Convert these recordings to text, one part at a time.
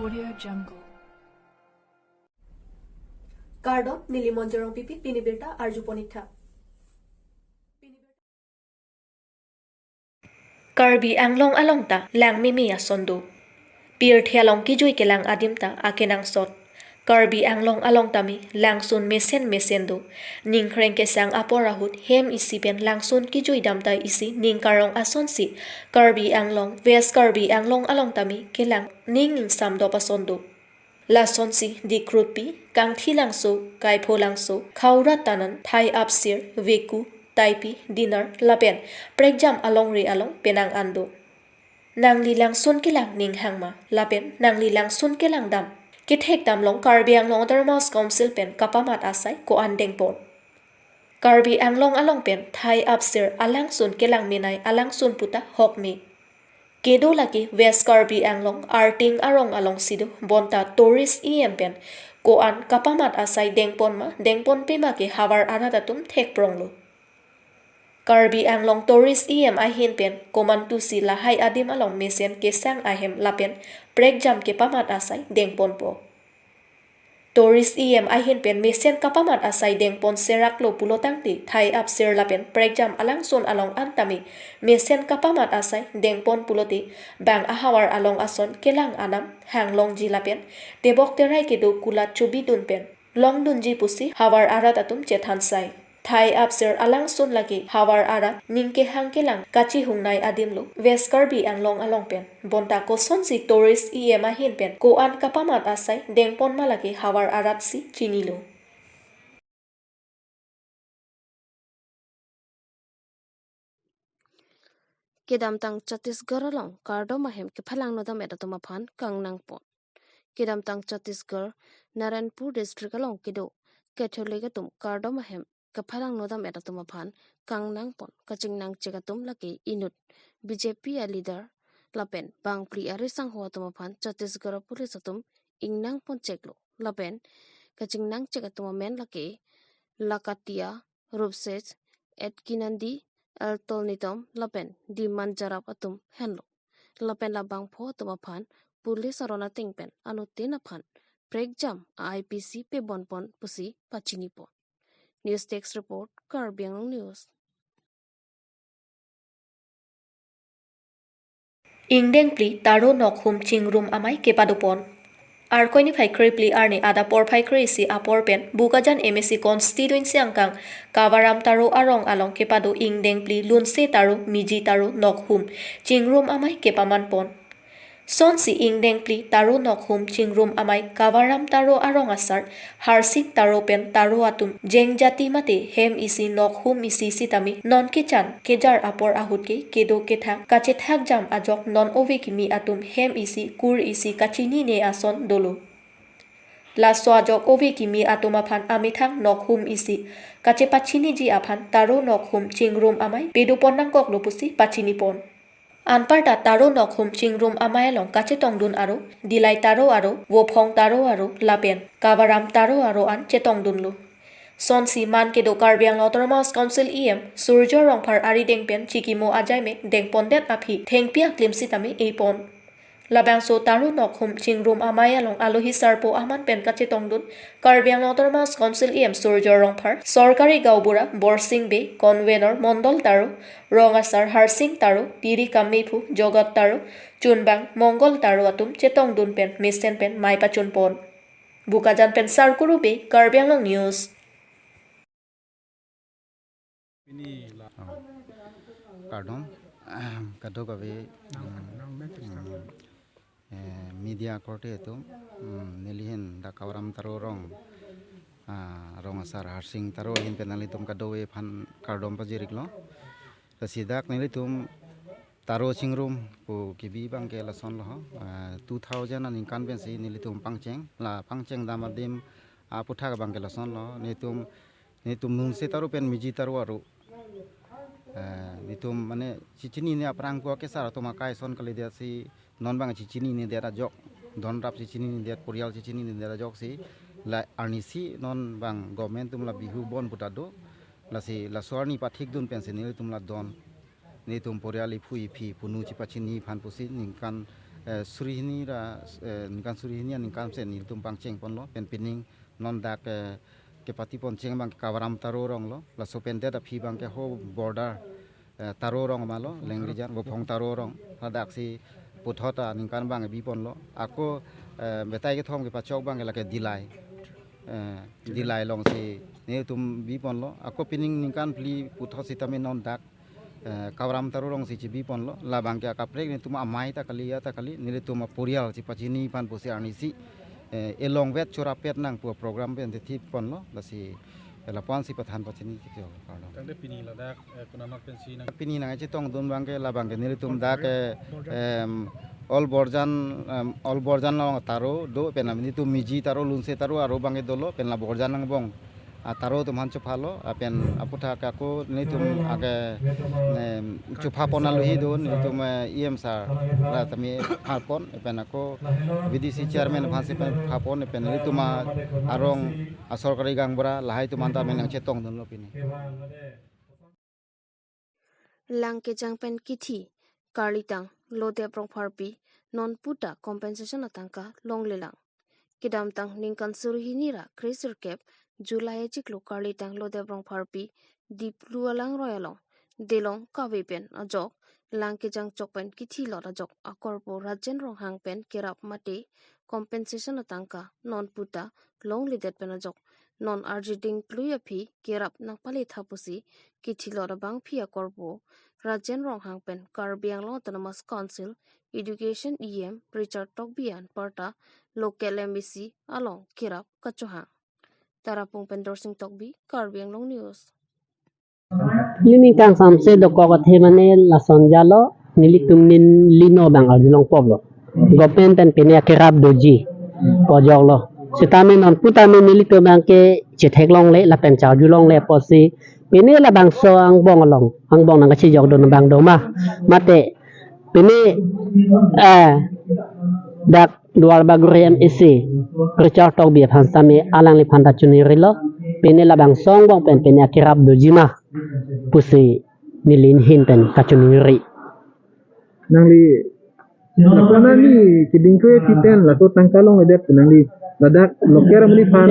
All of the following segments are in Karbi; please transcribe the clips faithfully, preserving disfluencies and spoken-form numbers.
Audio Jungle. Kardom, neli Monjorong Pipi, pini birta arjupon ik tha. Karbi Anglong along ta lang meme ason do. Pirthe along kejui kelang adim ta akenangsot. Karbi Anglong along tame langsun mesen mesen do. Ningkreng kesang apor ahut hem isi pen langsun kejui dam ta isi ning karong asonsi Karbi Anglong, West Karbi Anglong along tame kelang ning ingsam dop ason do. Lasonsi Dikrutpi, Kangthilangso, Kaipholangso, Khaura Tanan, Thai Apsir, Weku, Taipi, Dinar, lapen prekjam alongri along penang an do. Nangli langsun kelang ning hang ma, lapen nangli langsun kelang dam. Kethek damlong Karbi Anglong Autonomous Council pen kapamat asai ko-an dengpon. Karbi Anglong along pen Thai Apsir alangsun kelang menei alangsun puta hokme. Kedo lake West Karbi Anglong Arting arong alongsi do, bonta Tourist E M pen ko-an kapamat asai dengpon ma, dengponpe ma ke havar arat atum thekpronglo. Karbi Anglong Tourist E M ahin pen komantusi lahai adim along mesen kesang ahem lapen prekjam kepamat asai dengponpo. Tourist E M ahin pen mesen kapamat asai dengpon seraklo pulotangte Thai Apsir lapen prekjam alangsun along an tame mesen kapamat asai dengpon pulote bang ahavar along ason kelang anam hanglongji lapen tebok terai kedo kulat chobidun pen longdunji pusi havar arat atum chethansai. Thai Apsir alangsun lake havar arat ning kehang kelang kachihungnei adimlo West Karbi Anglong along pen. Bonta kosonsi Tourist E M ahin pen ko-an kapamat asai dengpon ma lake havar arat si chinilo. Kedamtang Chhattisgarh along kardom ahem kephalang nodam et atum aphan kangnangpon. Kedamtang Chhattisgarh Narayanpur district along kedo Catholic atum kardom ahem kephalang nodam et atum aphan kangnangpon. Kachingnangchek atum lake inut B J P a leader lapen bangphli ari sangho atum aphan Chhattisgarh police atum ingnangponcheklo. Lapen kachingnangchek atum amen lake Lakatia, Rupses, Etkinandi, Eltol Nitom lapen Diman Jarap atum henlo. Lapen labangpho atum aphan police aron ateng pen anuttin aphan prekjam a I P C pebonpon pusi pachinipon. News Desk Report, Karbi Anglong News. Ingdeng phli Taro Nokhum Chingrum Amei kepadopon. Arkoi niphai krephli arni adap porphai kre-isi apor pen Bokajan M A C constituency angkang Kavaram Taro arong along kepado ingdeng phli Lunse Taro, Miji Taro, Nokhum Chingrum Amei kepamanpon. Sonsi ingdeng phli Taro Nokhum Chingrum Amei Kavaram Taro arong asar Harsing Taro pen Taro atum Jengjati mate hem isi nokhum isi sitame non kechan kejar apor ahut ke kedo kethak kachethak jam ajok non ove kimi atum hem isi kur isi kachinine ason dolo. Laso ajok ove kimi atum aphan amethang nokhum isi kachepachiniji aphan Taro Nokhum Chingrum Amei pedopon nangkoklo pusi pachinipon. Anparta Taro Nokhum Chingrum Amei along kachetongdun aro Dilai Taro aro, Vophong Taro aro lapen Kavaram Taro aro an chetongdunlo. Sonsi man kedo Karbi Anglong Autonomous Council E M Surjya Rongphar arideng pen chikimo ajaimek dengpondet aphi thengpi aklim sitame eipon. Labangso Taro Nokhum Chingrum Amei along alohi sarpo aman pen kachetongdun Karbi Anglong Autonomous Council E M Surjya Rongphar, Sorkari Gaonbura Borsing Bey, Convenor Mondol Taro, Rong Asar Harsing Taro, Tiri Kamephu Jogot Taro, Chunbang Mongol Taro atum chetongdun pen mesen pen mei pachunpon. Bokajan pen Sarkuru Bey, Karbi Anglong News. Ini la- Oh. Kardom. Kadokave, mm, mm, eh, media korte atum, mm, nelihin dak Kavaram Taro rong, ah, rong asar Harsing Taro ahin pen nanglitum kadokave aphan kardom pajiriklo. Lasi dak nelitum Taro Chingrum pu kebi abang ke lasonlo, ah, two thousand aningkan pensi nelitum pangcheng, la pangcheng dam adim aputhak abang ke lasonlo, nelitum, nelitum Lunse Taro pen Miji Taro aro. Eh, nelitum mane chechinine aphrang ko kesar atum akai ason kalidet si non abang chechinine det ajok, donrap chechinine det, porial chechinine det ajoksi la arnisi non abang government atum la bihu bon puta do, lasi laso arni pathikdun pensi nelitum la don. Nelitum porial iphu iphi punu chepachini aphan pusi ningkan Eh, suri hini ra, eh, ningkan suri hini aningkan si nelitum pangcheng ponlo, pen pining non dak, eh, kepati pon cheng abang ke Kawaram Taro arong lo, laso pen det aphi abang ke ho border, eh, Taro arong ma lo, Lengrijan, Vophong Taro arong, ladak si puthot aningkan abang bi ponlo, ako, eh, betai kethom kepachok abang ke lake Dillai, eh, Dillai along si nelitum bi ponlo, ako pining ningkan phli puthot sitame non dak, eh, Kawaram Taro arong si chibi ponlo, labang ke akaprek nelitum amei ta kali, ya ta kali, nelitum aporial si pachini aphan pusi arnisi, eh, elong vet chorapet nang pu program pen tithi ponlo, lasi, eh, lapu-an si pathan pachini tithi, pardon. Tangte pini ladak, eh, konanot pensi nang- Pini nangchetongdun abang ke labang ke nelitum dak, eh, em, All Borjan, em, All Borjan along Taro do, pen nelitum Miji Taro, Lunse Taro, aro abang ke dolo, pen la Borjan angbong a Taro atum aphan chophalo, lapen aputhak ako nelitum ake, em, chopha pon aluhi do, nelitum, eh, E M sir, la tame pha pon, pen ako V D C chairman aphan si pen pha pon, pen nelitum a arong asorkari gaonbura, lahai atum anta pen nangchetongdunlo pini. Langkejang pen kithi, karlitang Lodep Rongpharpi, non puta compensation atangka longlelang. Kedamtang ningkan suri hini ra kresirkep July achiklo karlitang Lodep Rongpharpi, Diplu alangroi along, Delong kave pen ajok, Langkejang chok pen kithi lot ajok akorpo Rajen Ronghang pen kerap mate, compensation atangka non puta longledet pen ajok, non arjiding plui aphi kerap nangpale tha pusi kithi lot abangpi akorpo Rajen Ronghang pen Karbi Anglong Autonomous Council Education E M Richard Tokbi anparta local M A C along kerap kachohang. Tarapung pen Dorsing Tokbi, Karbi Anglong News. Neli ningkan samse dokok athe mane lason jalo, nelitum neli no abang arjulong poplo. Government pen pine akerap doji, pojoklo. Sitame non putame nelitum abang ke chetheklongle, lapen charjulongle apotsi, pine labangso angbong along, angbong nangkachejokdun abang doma. Mate, pine, eh, dak Duarbagori M A C, Richard Tokbi aphan sitame alangliphan ta choningri lo, pine labangso angbong pen pine akerap doji ma pusi neli ahin pen kachoningri. Nangli, lapu nangli keding kre titen laso tangka longledet nangli ladak local amonit aphan,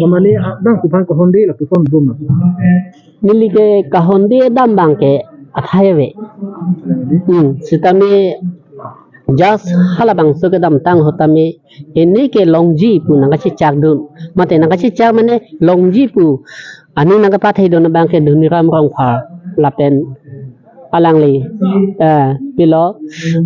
pamane abang kuphan kahonde lapuson doma. Neli ke kahonde dam abang ke athai ave. Hmm, sitame just halabangso kedamtang ahut tame pine ke longji pu nangkachechakdun. Mate nangkachechak mane longji pu aning nangkapathedun abang ke Dhoniram Rongphar lapen alangli, eh, pilo,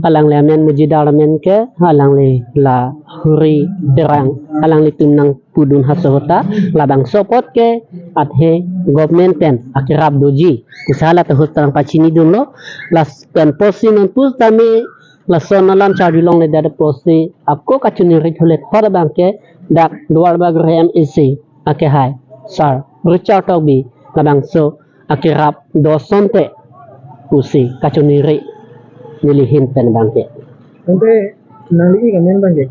alangli amen Mujidar amen ke, alangli la Huri Terang, alanglitum nangpudun haso ahut ta, labangso apot ke athe government pen akerap doji, kisa la ta ahut ta nangpachinidunlo, lapen pusi non putame lason alam charjulongledet apotsi, ako kachoningri thule thot abang ke, dak Duarbagori M A C akehai, Sir Richard Tokbi, labangso akerap do asonte pusi kachoningri neli ahin pen abang ke. Ante nangli ik amen abang ke?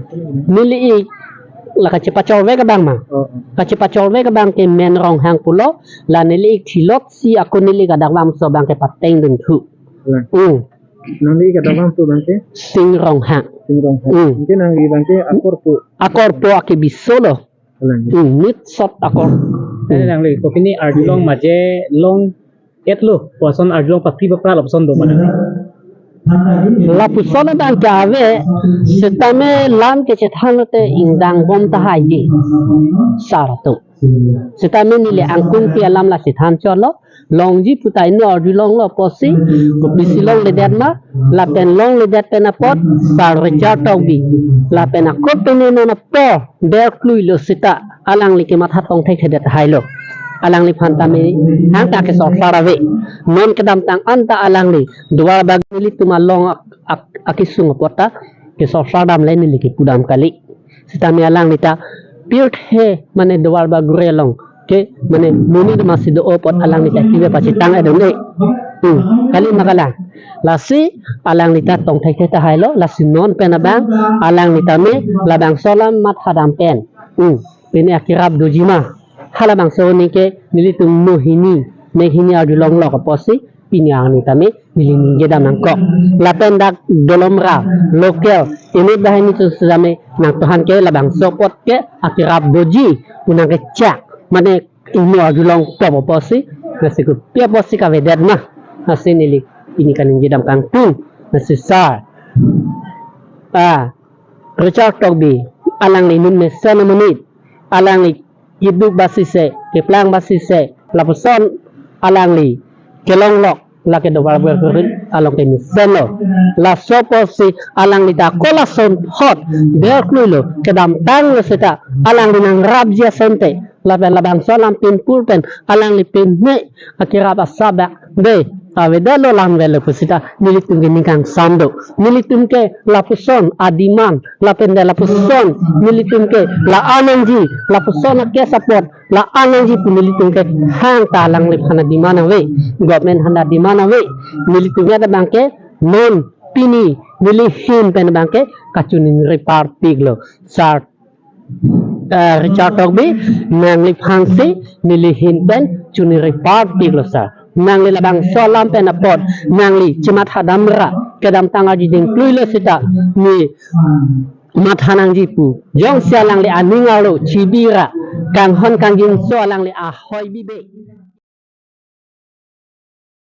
Neli ik la kachepacholvek abang ma. Oh, oh. Kachepacholvek abang ke Men Ronghang pulo, la neli ik thilot si ako neli ik adak vamso abang ke patengdun thu. Lang. Hmm. Nangli ik adak vamso abang ke? Sing Ronghang. Sing Ronghang. Hmm. Ante nangli abang ke akorpo? Akorpo akebiso lo. Kalang. Hmm, nit sot akor. Tane nangli, kopine arjulong maje long etlo, puson arjulong pakri pakra lapuson do mana? Lapuson abang ke ave, sitame lam kechethan lote ingdang bom tahai ji, sar atum. Sitame neli angkung pi alam la chethan cholo, longji pu ta ino arjulonglo apotsi, kopisi longledet ma, lapen longledet pen apot, Sir Richard Tokbi, lapen ako pine non apor, berklui lo sita, alangli kematha tongthekthedet tahai lo. Alangliphan tame, hang ta kesorkar ave. Non kedamtang anta alangli, Duarbagori nelitum along ak-, ak-, akesung apot ta, kesorkar damle neli kepudam kali. Sitame alangli ta, pirthe mane Duarbagori along, ke mane monit masi do apot alangli ta kibe pachitang edon e. Hmm, kali ma kalang. Lasi alangli ta tongthekthe tahai lo, lasi non pen abang, alangli tame labangso alam mathadam pen. Hmm, pine akerap doji ma. Halabangso neke nelitum mohini, mekhini arjulonglok apotsi, pini arni tame neli ningje dam nangkok. Lapen dak dolomra local inut banghini atum sitame nangtuhan ke labangso apot ke akerap doji pu nangkechak. Mane imo arjulong top apotsi, lasi kopi apotsi kavedet ma. Lasi neli pini kaningje dam kangtung. Lasi sir, ah, Richard Tokbi, alangli inut mesen amonit, alangli kiduk basise, keplang basise, lapuson alangli kelonglok, lake dobar berkurit along ke mesenlo. Laso apotsi alangli ta kolason hot berkluilo, kedamtanglo seta alangli nangrapji asonte, lapen labangso alam pinpur pen alangli pinme akerap asap dak de avedetlo, lam avelo pusita nelitum ke ning kangsam do. Nelitum ke lapuson ademand, lapen de lapuson nelitum ke la-an nangji, lapuson a-case apot la-an nangji pu nelitum ke hang ta alangliphan ademand ave, government aphan ademand ave. Nelitum ya abang ke non pini neli ahin pen abang ke kachiningri parpiklo. Sir, eh, Richard Tokbi, nangliphansi neli ahin pen chiningri parpiklo sir. Nangli labangso alam pen apot nangli chimatha damra, kedamtang arjuding kluilo seta ne matha nangji pu. Jongsi alangli aning arlo chibira, kanghon kangjinso alangli ahoi bibe,